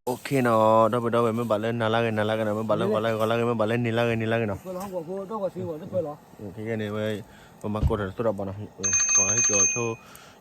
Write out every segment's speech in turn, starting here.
OK နီၤ, ဒီပုၢ်ဝဲၢ် မ့ၢ်ဘၣ်လၢနၤလၢဂ့ၤ နၤလၢဂ့ၤနီၤ, မ့ၢ်ဘၣ်လၢဂီၤလၢဂ့ၤ ဂီၤလၢဂ့ၤ, မ့ၢ်ဘၣ်လၢနံၤလၢဂ့ၤ နံၤလၢဂ့ၤနီၤ. ခဲကဲန့ၣ်ဝဲ ပမၤကိးတၢ်တသိးဒီးဘၣ်နီၤ, ပှၤဟဲကၠီၤဆိ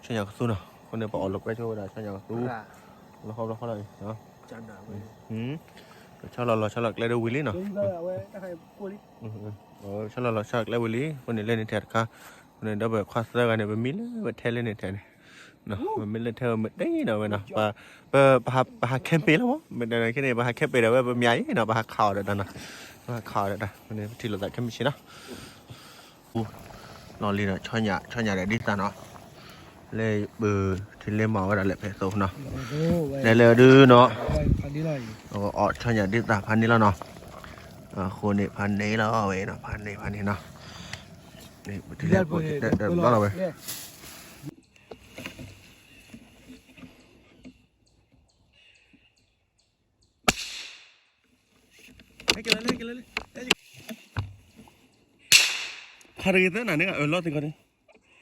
ဆၣ်ညါကသူနီၤ, အဃိန့ၣ် ပအီၣ်လိာ်ကွဲဆိဝဲဒၣ်ဆၣ်ညါကသူ လီၤဃီလီၤဃီလီၤအံၤ, ဆီလီၤလီၤဆီလီၤကျဲဒၣ်ဝံၤလံနီၤ, ဆီလီၤလီၤဆီလီၤကျဲဒၣ်ဝံၤလံ, အဃိန့ၣ် လၢန့ၣ်ထဲတခါ, အဃိန့ၣ် ဒီပုၢ်ဝဲၢ်ခွါသၢဂၤန့ၣ် ပမံလၢဝဲထဲလၢန့ၣ်ထဲန့ၣ် ပမ့ၢ်လၢထဲဝဲမ့ၢ်တ့ၢ်နီၤဝဲနီၤ, ပ ပဟး ပဟး camping လီၤမး, မ့ၢ်တၢ်န့ၣ်ခဲန့ၣ် ပဟး camping ဒီးဝဲပမၠးအံၤနီၤ, ပဟးခးအီၤဒီးတၢ်နီၤ, ပဟးခးအီၤဒီးတၢ်, ပထံၣ်လိာ်သးခဲမုၢ်ဆ့ၣ်နီၤ, လီၤလံဒီး ဆီညၣ် ဆီညၣ်ဒီးဒ်သၣ်နီၤ, လၢပထံၣ်လၢမၤဝဲဒၣ်လဲၣ်ဖဲသိနီၤ, လဲၤလၢဒုနီၤ, အီၣ်ဆီညၣ်ဒ်သၣ်ဖးန့ၢ်လီၤနီၤ, အဃိန့ၣ် ဖးန့ၢ်လီၤဝဲနီၤ, ဖးန့ၢ် ဖးန့ၢ်နီၤ, ပထံၣ်လၢပှဲၤတၢ်ဘျီလီ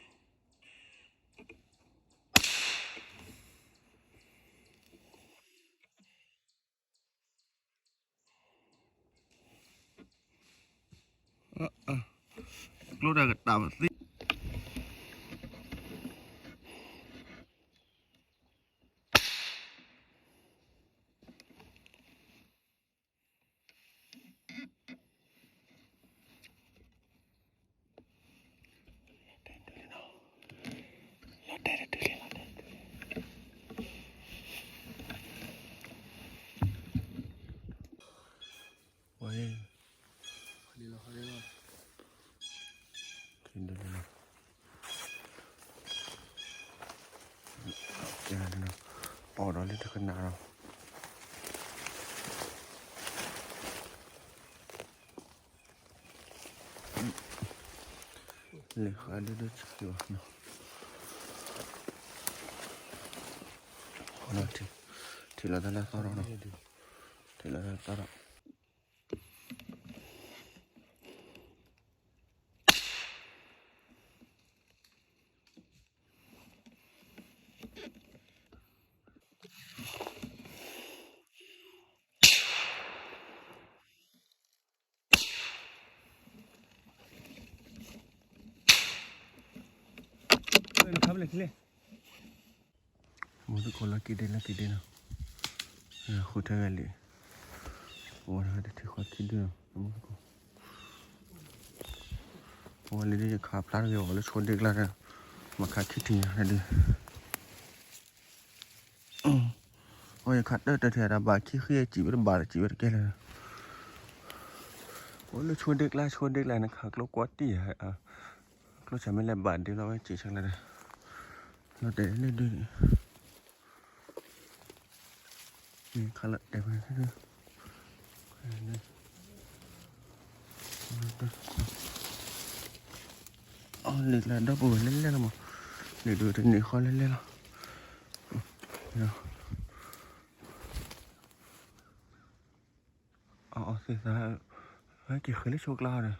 ၤဝဲ ခါတဂ့ၤသၢနၤန့ၣ် အၢၣ်လီၤသ့ၣ်ခီန့ၣ်, ကျိတၢ်ကတၢၢ်သ့ အီၣ်ဒီးလၢတကနၣ်ဒီး လဲၤဃးဒုဒုဆံးဘၣ်နီၤ, ထံၣ်လီၤတၢ်လၢသီဒီးနီၤ, ထံၣ်လီၤတၢ်လၢသီဒီး မူသကိးလီၤက့ၤဒ့လီၤက့ၤဒ့နီၤ, ဃုထၢဂၤလံ, ပဝဲတထံၣ်ဃီခံဒုနီၤ, မူသကိး, ပဝဲလံဒ်ယခးဖျါတဂ့ၤအီၤလၢဆိဒ့ကျါဒီး, မၤခးခံထံၣ်ညါဒု အီယခးတၢၢ်တထံၣ်အတၢ်ဘၣ်ခံဃ့စံးဝဲတဘၣ်လၢစံးဝဲတကဲလၢာ်, အိၣ်လၢဆိဒ့ကျါဆိဒ့ကျါန့ၣ် ခးကျိကွီတံၢ်ဧါ, ကျိဆၣ်မ့ၢ်လဲၤဘၣ်ဒ့လီၤဝဲစံးဆၢကျါဒီး, လီၤတဲာ်လၢဒုန့ၣ် ခးလီၤတဲာ်ဝဲ အီၤလံၤကျါဒီပုၢ်ဝဲၢ်လဲၣ်လဲၣ်လီၤမး, လံၤဒုတန့ၢ်ဃီလဲၣ်လဲၣ်လီၤ, အီၤသ့ၣ်သး, ဟဲက့ၤဃ့လၢဆိကျါဒီး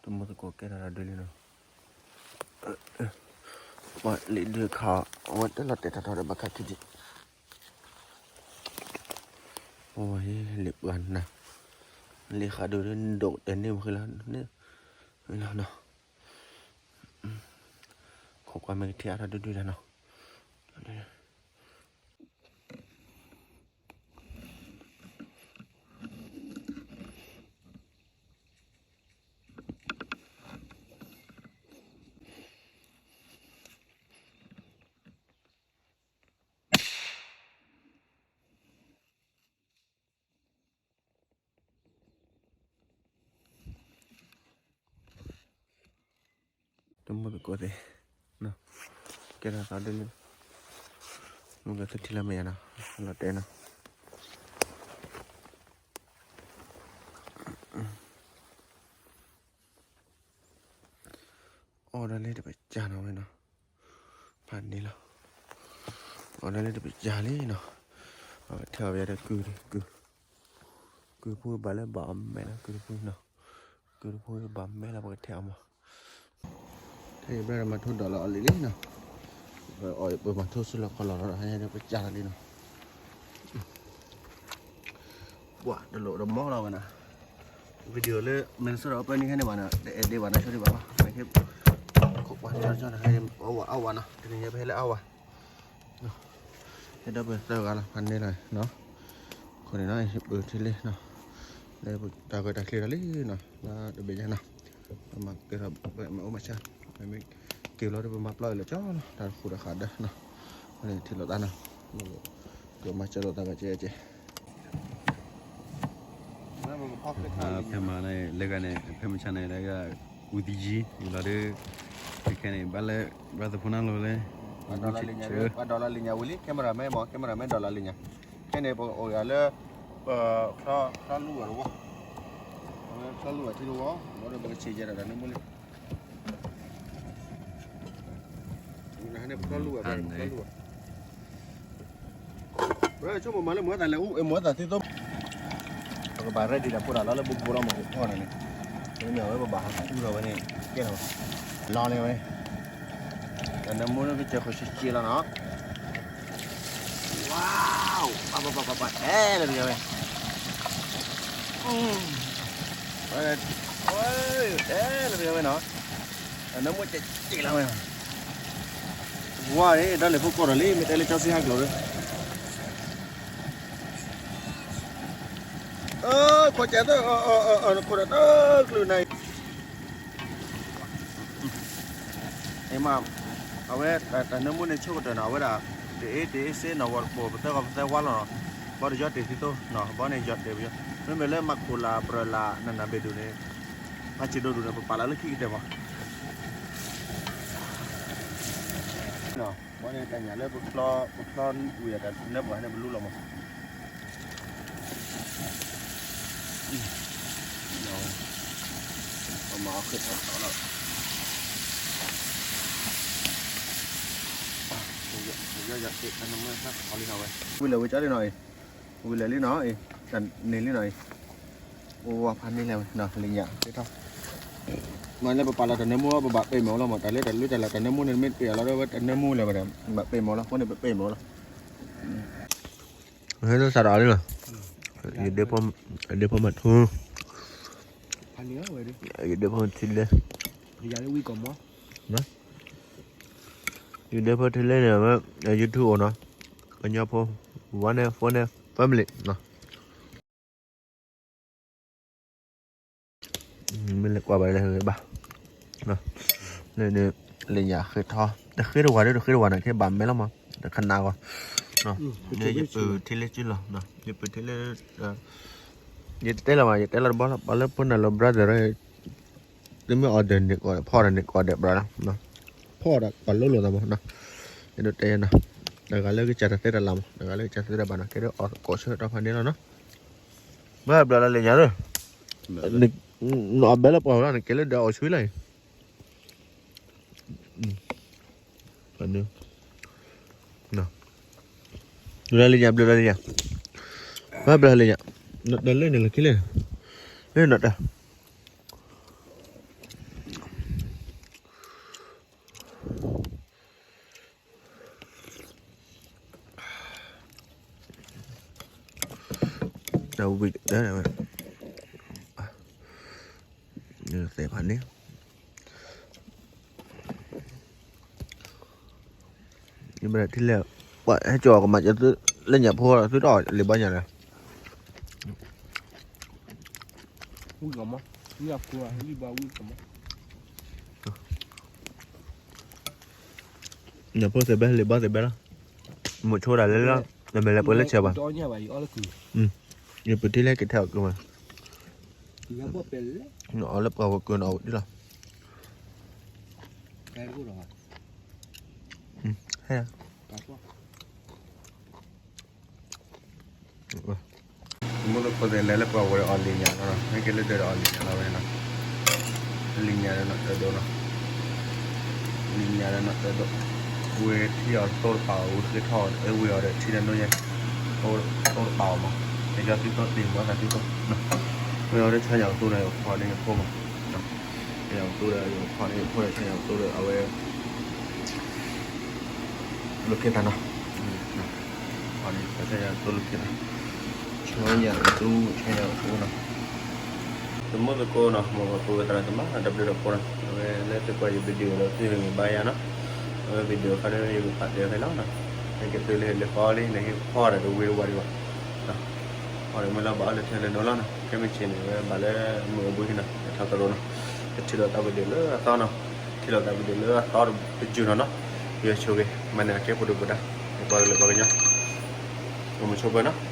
တမူသကိးကဲထီၣ်တၢ်ဒုးလံနီၤ, ပှၤလံၤဒုးခး, အဝဲတလီၤတဲာ်ထီၣ်ထီၣ်ဒီးဘၣ်ခးခံဒံး, အဝဲလံၤပှၤနၤ, လံၤဃးဒုးဒိၣ်တဲာ်န့ၢ်မဃ့လီၤ, န့ၣ်လီၤနီၤ, ခိးကွၢ်မ့ၢ်ကထံၣ်အါထီၣ်ဒုဒုဒၣ်နီၤ, တမူတကိးသ့ၣ်, ကဲထီၣ်သးဒ်လံ, မုၢ်ကသူထံလၢမဲာ်ယၤနီၤ, လီၤတဲာ်နီၤ. အီၣ်ဒၣ်လၢတပစၢ်နီၤဝဲနီၤ, ဖးန့ၣ်လီၤ. အီၣ်ဒၣ်လၢတပစၢ်လံနီၤ, အဝဲထဲအီၤဝဲဒၣ်ကုၢ်, ကုၢ်ဖိဘၣ်လၢဘၣ်အီၣ်မဲာ်လီၤ, ကုၢ်ဖိနီၤ, ကုၢ်ဖိဘၣ်မဲာ်လီၤ ပကထဲအီၤမး. ထဲအံၤဘၣ်မၤထိၣ်ဒီးလီၤအီၤလံလံနီၤ, ပမၤထိၣ်ဆူလီၢ်ခီလီၤလီၤ ဟဲဒၣ်ပစၢ်လီၤလံနီၤ. ပှၤတလိၣ်တမီလီၤဝဲနီၤ, video လၢ Minnesota Open န့ၣ်ဟဲန့ၣ်ဘၣ်နီၤ, တအဲၣ်ဒိးဘၣ်နီၤ ဆိဒံးဘၣ်ဘၣ်, ခိၣ်ပှၢ်ကၠီကၠီနီၤ, အဝၤအဝၤနီၤ, တနံၤညါပဟဲလၢအဝၤ, ဟဲဒီးပသၢဂၤလီၤ ဖးန့ၣ်လီၤနီၤ. အဃိန့ၣ်နီၤ ယပုၢ်ထံလ့နီၤ, လၢတၢ်ဂဲၤတၢ်ချ့ဒီးလံနီၤ, လၢတဘ့ၣ်ညါနီၤ, ပမၤကဲထီၣ်ပမၤအိၣ်မၤဆါ, မ့ၢ်က့ၤလီၤဒီးပမၤပျီအီၤလၢကၠီလီၤ တၢ်တဃူတၢ်ဃးဒီးနီၤ. အဃိန့ၣ်ထံၣ်လိာ်သးနီၤ, ကမၤစၢၤလိာ်သးကဲကဲကဲ ဖဲမၤန့ၣ် လၢဂၤန့ၣ် ဖဲမဆါန့ၣ် လၢဂၤ ဝံၤသယံၤ လီၤဒီး ခဲခဲန့ၣ် ဘၣ်လၢ ဘၣ်သဖိနၢ်လိၤလၢ ပှၤဒီးလီၤလံညါဝံၤလံ camera man မ့ၢ် camera man ဒီးလီၤလံညါ, ခဲန့ၣ် ပအိၣ်ယၤလၢ ချီလူၤဝဲတဝီ, ချီလူၤဝဲထံတဝီ, ဘၣ်ဒီးပကဆံးယဲဒီးတၢ်နၢမူလံ ဝဲဆိကမိၣ်မၤလၢမုၢ်သးလဲၤအူ မုၢ်သးသံသိ, ပကဘၣ် ready ဒီးဖိဒၣ်လီၤလၢဘိဘိလီၤမး ကဖီၣ်န့ၣ်န့ၣ်, မ့မ့ၢ်အဝဲပဘၣ်ဟးကူဒီးဝဲန့ၣ် ကဲလီၤ, လီၤန့ၣ်ဝဲ, တၢ်နၢမူလၢကစၢၢ်ခိၣ်ဆံးဆံးလီၤနီၤ, ဝါ, ပပပပပ အဲၣ်လၢပယီၤဝဲ, အဲၣ်လၢပယီၤဝဲနီၤ, တၢ်နၢမူကဲကဲလီၤဝဲ ဝါန့ၣ် တၢ်လဲၤဖိကီၢ်ဒီးလံ မ့ၢ်တဲလၢကၠီစံဟးကျိၤလၢ, ခိၣ်ကဲသၢ, ခိၣ်ဒီးတၢ်ကျုၤနၤအံၤ, အ့မး, အဝဲတၢ်နၢမူန့ၣ်ဆိကတၢၢ်နီၤ အဝဲဒၣ် တအ့တအ့စ့နီၤ ဝီတပိာ် ပသၢဂီၤပသၢဝါလီၤနီၤ, ဘီတယီတ့ၢ်သံသိနီၤ ဘီန့ၣ်ယီတ့ၢ်ပယီၤ, မ့မ့ၢ်လၢမၤခိၣ်လၢ်ပြၢလၢ်နနၢ်ဘ့ၣ်ဒိၣ်န့ၣ်, ဖးဆံးဒိၣ်ဒိၣ်န့ၣ် ပပာ်လၢလၢခံကတၢၢ်မး ဘီန့ၣ်တၢ်ညၣ်လၢပချီ, ပချီဝံၤတၢ်နၢပှၤန့ၣ် ပလူလီၤမး, ပမၤအီၣ်ဃ့ၢ်ထီၣ်လီၤ, ဝံၤလဲၤဝံၤကၠီလံနီၤအံၤ, ဝံၤလဲၤလံနီၤအံၤ, တၢ်န့ၣ်လံနီၤအံၤ, အိၣ်ဝဲဖးန့ၣ်လဲၣ်ဝဲနီၤ လၢညါ, မ့ၢ်လၢပပာ်လီၤတၢ်နၢမူ ပဘၣ်ပ့ၢ်မ့ၢ်လီၤမး တၢ်လၢတၢ်လၢတၢ်လၢတၢ်နၢမူန့ၣ် မ့ၢ်ပ့ၢ်အလီၤဒီးဝဲတၢ်နၢမူလဲၣ်ဝဲဒီး ဘၣ်ပ့ၢ်မ့ၢ်လီၤ အဃိန့ၣ် ပပ့ၢ်မ့ၢ်လီၤ, ဟဲလၢစးဒီးလံနီၤ, ယဒဲဖိမးထူ, ယဒဲဖိထံလဲၣ်, ယဒဲဖိထံလဲၣ်န့ၣ် YouTube အိၣ်နီၤ, ကညီဖိ One F One F Family နီၤ မ့ၢ်လဲၤကွၢ်ဘၣ်လဲၣ်ဘၣ်, လၢန့ၣ် လၢညါဃ့ထီ, တဃ့တဝၤဒီးတဃ့တဝၤန့ၣ် ကဲဘၣ်မဲလီၤမး, တခနၣ်ဂီၢ်, ယပုၢ်ထံလၢကၠူလီၤ, ယပုၢ်ထံလၢ, ယတတဲလီၤဘၣ် ယတဲလီၤတဘျီလီၤ ပှၤလၢဖိနၢ်လီၤ brother သုမ့ၢ် order န့ၣ်ကီးဒီး ဖီၣ်ဒီးန့ၣ်ကီးဒီး brother ဖီၣ်ဒီးပှၤလိလိာ်သးမး, ယဒိးတဲနီၤ, တဂၤလၢကစၢ်တသ့တၢ်လၢ်မး တဂၤလၢကစၢ်တသ့တၢ်ဘၣ်နီၤ ကဲဒီးအီၣ်ကိးဆၢကတီၢ်ဖးန့ၣ်လီၤနီၤ, ဘၣ်ဘျီလၢလၢညါလၢ, နအီၣ်ဘဲလၢပှၤလီၤ နကဲလၢဒီးအီၣ်ဆူလီၤအံၤ, ဘျီလၢညါ ဘျီလၢညါ, ဘၣ်ဘျီလၢညါ, နတၢ်လၢန့ၣ်လၢခံလၢ, လၢနတၢ် တၢ်ဝံၣ်တၢ်ဝဲ, သဲဖးန့ၣ်, ယဘၣ်ထံလဲၣ် ပှၤဟဲကၠီကမၤကၠီသုလၢညၣ်ဖိသုတအီၣ်လံာ်ဘီညၣ်လဲၣ်. ညၣ်ဖိသ့ၣ်ဘဲလံာ်ဘီသ့ၣ်ဘဲလီၤ. မိၣ်ဆိဒၣ်လဲၣ်လီၤ. နမ့ၢ်လဲၤပှဲၤလၢဆဲးဘၣ်. ယပတ့လၢကထဲအီၤကမၤ နအီၣ်လၢပှၤဝဲၤကုၢ်နအီၣ်ဒ်လီၤ. ဟဲ မုၢ်တကိးသ့ၣ်လဲၤလၢပှၤဝဲၤအီၣ်လံာ်ညၣ်လီၤနီၤ, မ့ၢ်က့ၤလၢဒၢးဒီးအီၣ်လံာ်ညၣ်လီၤဝဲနီၤ, လံာ်ညၣ်ဒီးနီၣ်တၢ်ဒိၣ်နီၤ, လံာ်ညၣ်ဒီးနီၣ်တၢ်ဒိၣ်, ဝဲထံအီၤသိတပာ်အီၤ ဝဲဃ့ထီၣ်အီၤ အဝဲအီၤဒီးထံဒီးနိၣ်ညါ, သိတပာ်အီၤမး, ယကသံသိတ့ၢ်မးသးသံသိ, ဝဲအီၤဒီးဆါညၣ်အသိဒီးယဖီၣ်န့ၢ်ယဖိမး, ဆါညၣ်အသိဒီးယဖီၣ်န့ၢ်ယဖိဒီးဆါညၣ်အသိဒီးအဝဲ လိာ်ခ့သးနီၤ, ဆါညၣ်အသိလိာ်ခ့သး, ဆါညၣ်အသိ ဆါညၣ်အသိနီၤ, တမုၢ်သကိးနီၤ, မ်ပှၤကိးဝဲသးန့ၣ်တမၤတၢ်ဘျုးတၢ်ဖှိၣ်နီၤ, အဝဲလၢသုကွၢ်ယ video ဒီးသုမ့ၢ်ဘါယွၤနီၤ, အဝဲ video ခါဒီးယကဖးတဲဖဲလီၤနီၤ, ဟဲက့ၤသုလၢဟ့ၣ်လၢဃီလံ နဟ့ၣ်ဖီၣ်ဒီးတဝံၤတဝါဒံးဘၣ်, ဖီၣ်ဒီးမ့ၢ်လီၤဘၣ်အီၤလၢထဲလၢနိလီၤနီၤ, ခဲမုၢ်ဆ့ၣ်န့ၣ် ဝဲဘၣ်လၢမုၢ်အိၣ်ဘှံးဟံးနီၤ, ပထံၣ်လိာ်သးဝံၤဒံးလၢအသီနီၤ, ထံၣ်လိာ်သးဝံၤဒံးလၢအသီတယုၢ်နီၤနီၤ, ယွၤဆိၣ်ဂ့ၤ မၤန့ၢ်အကဲပဒိၣ်ပဒါ, ပှၤကလုာ်ပှၤကညီ, ပမုၢ်ဆိပၢၤနီၤ,